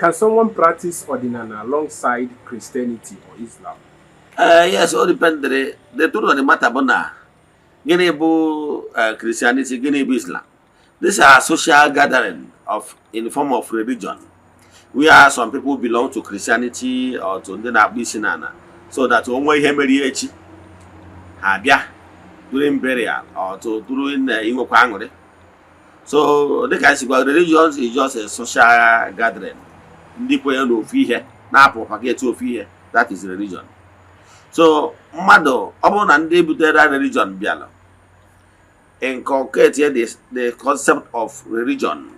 Can someone practice Odinana alongside Christianity or Islam? Yes, o dependere. The truth of the matter bụ na gịnị bụ Christianity, gịnị bụ Islam? These are social gathering of in form of religion, where some people belong to Christianity or to ndị na-akpụ isi n'ala, so that o nwee ihe mere echi, ha bịa during burial or to during inwekwa aṅụrị. So dịka anyị si gwa, religions is just a social gathering, ndị kwenye n'ofu ihe na-propagate ofu ihe. That is religion. So mmadụ, ọ bụrụ na ndị butere religion bịara inculcate the concept of religion,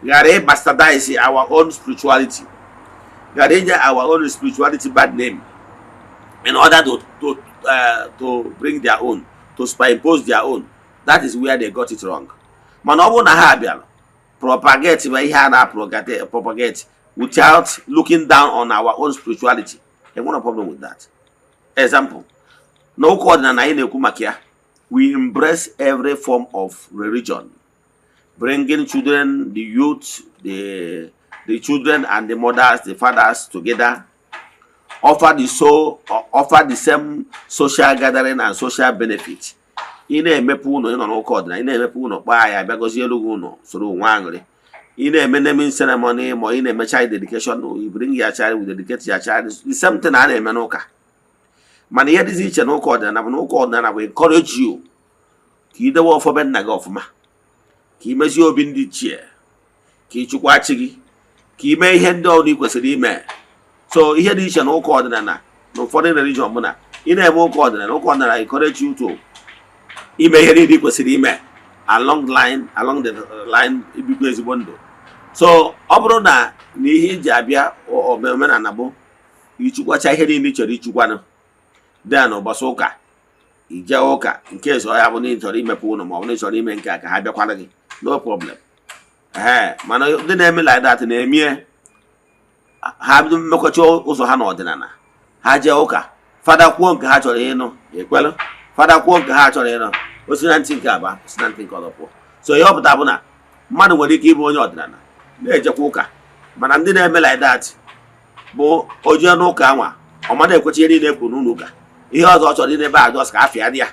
ghara ịbastardize our own spirituality, ghara inye our own spirituality bad name in order to bring their own, to superimpose their own, that is where they got it wrong. Mana ọ bụrụ na ha bịara propagate bụ ihe a na-propagate propagate without looking down on our own spirituality, enwere problem with that. Example, na ụka ọdịnala anyị na-ekwu maka ya, we embrace every form of religion, bringing children, the youth, the children and the mothers, the fathers together, offer the same social gathering and social benefit. Ị na-emepe ụlọ, ị nọ n'ụka ọdịnala, ị na-emepe ụlọ, kpaa ya, bịa gọzie elu gị ụlọ, soro onwe aṅụrị. Ị na-eme naming ceremony ma ị na-eme child dedication, you bring your child, we dedicate your child, the same thing a na-eme n'ụka. Mana ihe dịzi iche n'ụka ọdịnala bụ na ụka ọdịnala bụ encourage you ka ị dewe ọfọ be nna gị ọfụma, ka ị mezie obi ndị ichie, ka ị chụkwa chi gị, ka ị mee ihe ndị ọrụ ị kwesịrị ime. So ihe dị iche na ụka ọdịnala na ụfọdụ religion bụ na ị na-eme ụka ọdịnala, ụka ọdịnala encourage you to ime ihe niile ị kwesịrị ime along the line, ibikwa ezigbo ndụ. So ọ bụrụ na ihe iji abịa omenala bụ ichukwacha ihe niile ị chọrọ ichukwanụ, then ụbọchị ụka ije ụka nke eso ya bụ na ị chọrọ imepe ụlọ ma ọ bụ na ị chọrọ ime nke a, ka ha bịakwara gị, no problem. Ee, mana ndị na-eme like that na-emie ha mmekọcha ụzọ ha n'ọdịnala. Ha jee ụka, fada kwuo nke ha chọrọ ịnụ, ekwelụ. Fada kwuo nke ha chọrọ ịnụ, o si na ntị nke aba, o si na ntị nke ọzọ pụọ. So ihe ọ pụtara bụ na mmadụ nwere ike ịbụ onye ọdịnala na-ejekwa ụka, mana ndị na-eme like that bụ o jee n'ụka anwa, ọ mmadụ ekwecha ihe niile kwuru n'ụlọ ụka. Ihe ọzọ ọ chọrọ ịna ebe a just ka afịa dị ya,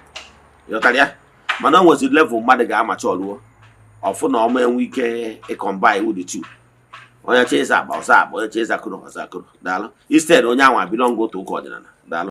ịghọtara ya? Mana o nweziri level mmadụ ga-amacha ọlụọ ọfụ na ọma enwe ike ịcombine with the two. Onye chọ ịza akpa, ọza akpa. Onye chọ ịza akụrụ, ọza akụrụ. Daalụ. Instead onye anwa belong to ụka ọdịnala. Daalụ.